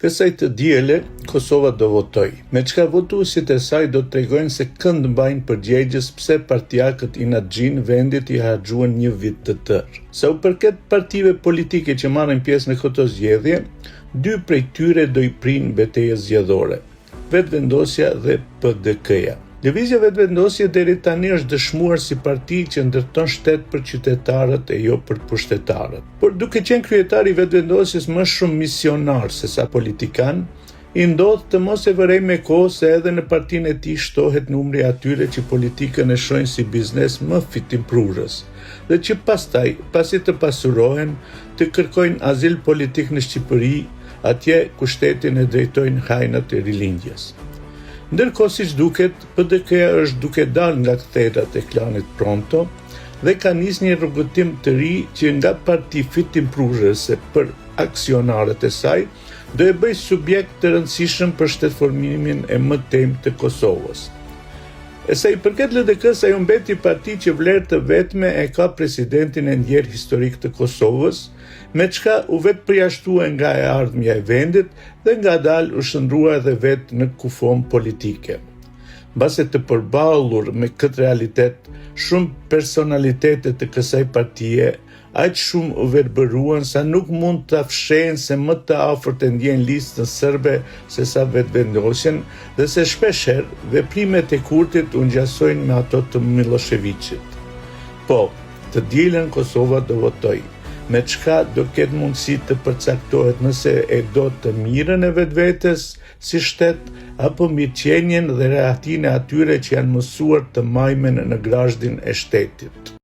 Kësaj të diele, Kosova do votojë, me çka votuesit e saj do të tregojnë se kënd mbajnë përgjegjës pse partiakët inatxhinj vendit i harxhuan një vit të tërë. Sa u përket partive politike që marrin pjesë në këto zgjedhje, dy prej tyre do i prijnë betejës zgjedhore. Vetëvendosja dhe PDK-ja. Lëvizja Vetëvendosje deri tani është dëshmuar si parti që ndërton shtet për qytetarët e jo për pushtetarët. Por duke qenë kryetari i Vetëvendosjes më shumë misionar sesa politikan, i ndodh të mos e vërejë me kohë se edhe në partinë e tij shtohet numri i atyre që politikën e shohin si biznes më fitimprurës dhe që pastaj, pasi të pasurohen, të kërkojnë azil politik në Shqipëri atje ku shtetin e drejtojnë hajnat e Rilindjes. Ndërkohë, siç duket, PDK-ja është duke dalë nga ktherat e klanit Pronto dhe ka nisë një rrugëtim të ri që nga parti fitimprurëse për aksionarët e saj, do e bëjë subjekt të rëndësishëm për shtetformimin e mëtejmë të Kosovës. E sa i përket LDK-së, ajo mbeti parti që vlerë të vetme e ka presidentin e ndjerë historik të Kosovës, me çka u vetëpërjashtua nga e ardhmja e vendit dhe ngadalë u shndërrua edhe vetë në kufomë politike. Mbase të përballur me këtë realitet, shumë personalitete të kësaj partie aq shumë u verbëruan sa nuk mund ta fshehin se më të afërt e ndjejnë Listën Serbe sesa Vetëvendosjen dhe se shpeshherë veprimet e Kurtit u ngjasojnë me ato të Millosheviqit. Po, Të dielën Kosova do votojë, me çka do ketë mundësi të përcaktohet nëse e do të mirën e vetvetes si shtet apo mirëqenien dhe rehatinë e atyre që janë mësuar të majmen në grazhdin e shtetit.